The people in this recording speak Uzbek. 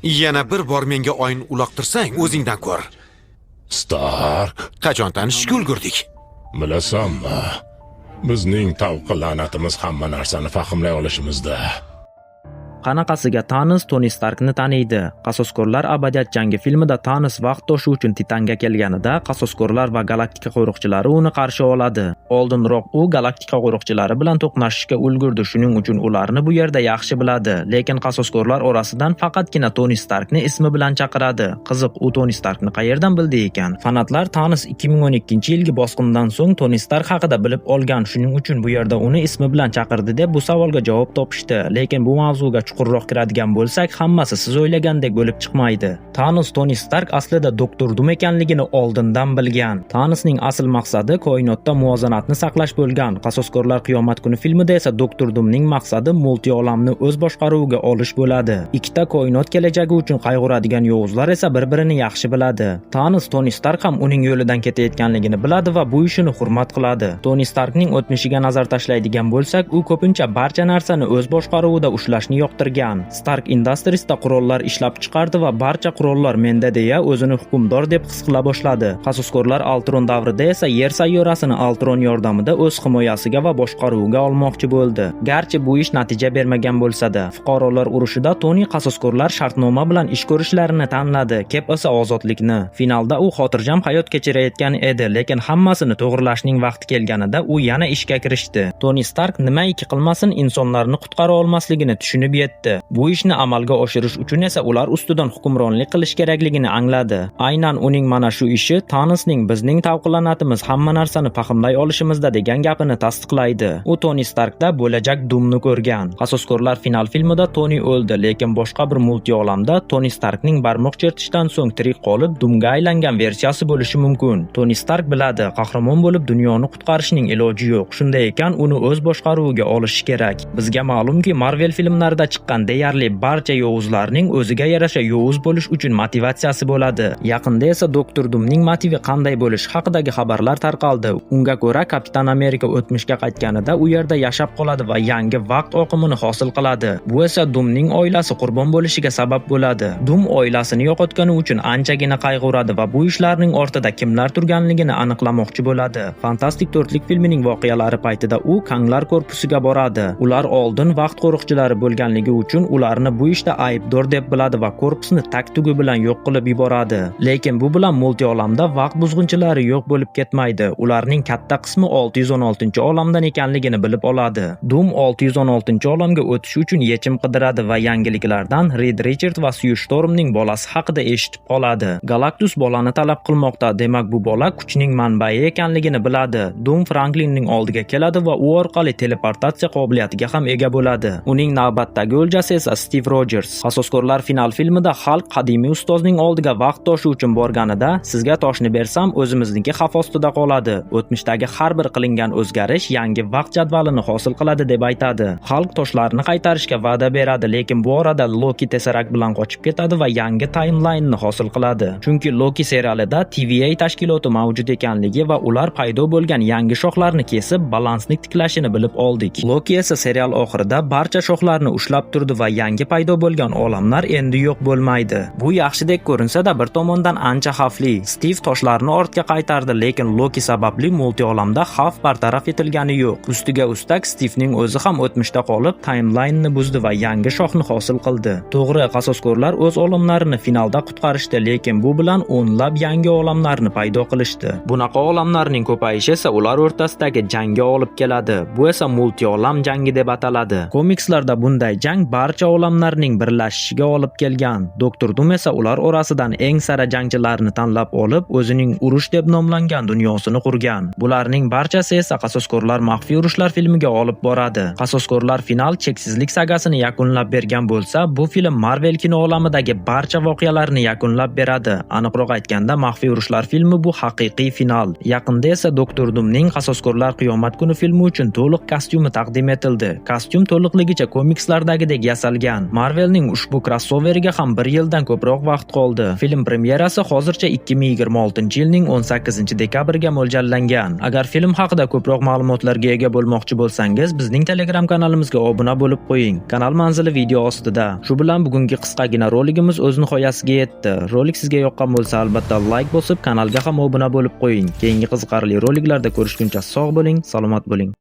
Yana bir bor menga oyin uloqtirsang, o'zingdan ko'r. Stark, Qachon tanishishga ulgurdik? bilasanmi? Bizning tavqi la'natimiz hamma narsani fahmlay olishimizda. Qanaqasiga Thanos Toni Starkni taniydi. Qasoskorlar abadiyat jangi filmida Thanos vaqt toshi uchun Titanga kelganida qasoskorlar va galaktika qo'riqchilari uni qarshi oladi. Oldinroq u galaktika qo'riqchilari bilan to'qnashishga ulgurdi, shuning uchun ularni bu yerda yaxshi biladi. Lekin qasoskorlar orasidan faqatgina Toni Starkni ismi bilan chaqiradi. Qiziq, u Toni Starkni qayerdan bildi ekan? Fanatlar Thanos 2012-yilgi bosqindan so'ng Toni Stark haqida bilib olgan, shuning uchun bu yerda uni ismi bilan chaqirdi deb bu savolga javob topishdi. Lekin bu mavzuga chuqurroq kiradigan bo'lsak, hammasi siz o'ylagandek bo'lib chiqmaydi. Thanos Toni Stark aslida Doktor Dum ekanligini oldindan bilgan. Thanosning asl maqsadi koinotda muvozanatni saqlash bo'lgan. Qasoskorlar qiyomat kuni filmida esa Doktor Dumning maqsadi multiolamni o'z boshqaruviga olish bo'ladi. Ikkita koinot kelajagi uchun qayg'uradigan yovuzlar esa bir-birini yaxshi biladi. Thanos Toni Stark ham uning yo'lidan ketayotganligini biladi va bu ishini hurmat qiladi. Toni Starkning o'tmishiga nazar tashlaydigan bo'lsak, u ko'pincha barcha narsani o'z boshqaruvida ushlashni yoqtirgan. Stark Industries'da qurollar ishlab chiqardi va barcha qurollar menda deya o'zini hukmdor deb his qila boshladi. Qasoskorlar Altron davrida esa Yer sayyorasini Altron yordamida o'z himoyasiga va boshqaruviga olmoqchi bo'ldi. Garchi bu ish natija bermagan bo'lsa-da, fuqarolar urushida Toni qasoskorlar shartnoma bilan ish ko'rishlarini tanladi, Kep esa ozodlikni. Finalda u xotirjam hayot kechirayotgan edi, lekin hammasini to'g'rilashning vaqti kelganida u yana ishga kirishdi. Toni Stark nimaiki qilmasin insonlarni qutqara olmasligini tushunib yetdi. Bu ishni amalga oshirish uchun esa ular ustidan hukmronlik qilish kerakligini angladi. Aynan uning mana shu ishi Thanosning bizning tavqi hamma narsani fahmlay olishimizda degan gapini tasdiqlaydi. U Toni Starkda bo'lajak Dumni ko'rgan. Qasoskorlar final filmida Toni o'ldi, lekin boshqa bir multiolamda Toni Starkning barmoq chertishdan so'ng tirik qolib Dumga aylangan versiyasi bo'lishi mumkin. Toni Stark biladi, qahramon bo'lib dunyoni qutqarishning iloji yo'q. Shunday ekan, uni o'z boshqaruviga olishi kerak. Bizga ma'lumki, Marvel filmlarida chiqqan deyarli barcha yovuzlarning o'ziga yarasha yovuz bo'lish uchun motivatsiyasi bo'ladi. Yaqinda esa Doktor Dumning motivi qanday bo'lishi haqidagi xabarlar tarqaldi. Unga ko'ra, Kapitan Amerika o'tmishga qaytganida u yerda yashab qoladi va yangi vaqt oqimini hosil qiladi. Bu esa Dumning oilasi qurbon bo'lishiga sabab bo'ladi. Dum oilasini yo'qotgani uchun anchagina qayg'uradi va bu ishlarning ortida kimlar turganligini aniqlamoqchi bo'ladi. Fantastik to'rtlik filmining voqealari paytida u Kanglar korpusiga boradi. Ular oldin vaqt qo'riqchilari bo'lganligi uchun ularni bu ishda aybdor deb biladi va korpusni tag-tugi bilan yo'q qilib yuboradi. Lekin bu bilan multiolamda vaqt buzg'unchilari yo'q bo'lib ketmaydi. Ularning katta qismi 616-olamdan ekanligini bilib oladi. Doom 616-olamga o'tish uchun yechim qidiradi va yangiliklardan Reed Richard va Sue Stormning bolasi haqida eshitib qoladi. Galactus bolani talab qilmoqda. Demak, bu bola kuchning manbai ekanligini biladi. Doom Franklinning oldiga keladi va u orqali teleportatsiya qobiliyatiga ham ega bo'ladi. Uning navbatdagi o'ljasi esa Steve Rogers. Qasoskorlar final filmida Hulk qadimiy ustozning oldiga vaqt toshi uchun borganida, "Sizga toshni bersam, o'zimizniki xavf ostida qoladi. O'tmishdagi har bir qilingan o'zgarish yangi vaqt jadvalini hosil qiladi" deb aytadi. Hulk toshlarni qaytarishga va'da beradi, lekin bu orada Loki Tesseract bilan qochib ketadi va yangi timeline hosil qiladi. Chunki Loki serialida TVA tashkiloti mavjud ekanligi va ular paydo bo'lgan yangi shoxlarni kesib balansni tiklashini bilib oldik. Loki esa serial oxirida barcha shoxlarni ushlab turdi va yangi paydo bo'lgan olamlar endi yo'q bo'lmaydi. Bu yaxshidek ko'rinsa-da, bir tomondan ancha xavfli. Steve toshlarni ortga qaytardi, lekin Loki sababli multiolamda xavf bartaraf etilgani yo'q. Ustiga ustak Stevening o'zi ham o'tmishda qolib, timeline buzdi va yangi shoxni hosil qildi. To'g'ri, qasoskorlar o'z olamlarini finalda qutqarishdi, lekin bu bilan o'nlab yangi olamlarni paydo qilishdi. Bunaqa olamlarning ko'payishi esa ular o'rtasidagi jangga olib keladi. Bu esa multiolam jangi deb ataladi. Komikslarda bunday jang barcha olamlarning birlashishiga olib kelgan. Doktor Dum esa ular orasidan eng sara jangchilarni tanlab olib, o'zining urush deb nomlangan dunyosini qurgan. Bularning barchasi esa Qasoskorlar maxfiy urushlar filmiga olib boradi. Qasoskorlar final cheksizlik sagasini yakunlab bergan bo'lsa, bu film Marvel kino olamidagi barcha voqealarni yakunlab beradi. Aniqroq aytganda, maxfiy urushlar filmi bu haqiqiy final. Yaqinda esa Doktor Dumning Qasoskorlar qiyomat kuni filmi uchun to'liq kostyumi taqdim etildi. Kostyum to'liqligicha komikslardagidek odatdagidek yasalgan. Marvelning ushbu krossoveriga ham bir yildan ko'proq vaqt qoldi. Film premyerasi hozircha 2026-yilning 18 dekabriga mo'ljallangan. Agar film haqida ko'proq ma'lumotlarga ega bo'lmoqchi bo'lsangiz, bizning Telegram kanalimizga obuna bo'lib qo'ying. Kanal manzili video ostida. Shu bilan bugungi qisqagina roligimiz o'z nihoyasiga yetdi. Rolik sizga yoqqan bo'lsa, albatta like bosib, kanalga ham obuna bo'lib qo'ying. Keyingi qiziqarli roliklarda ko'rishguncha sog' bo'ling, salomat bo'ling.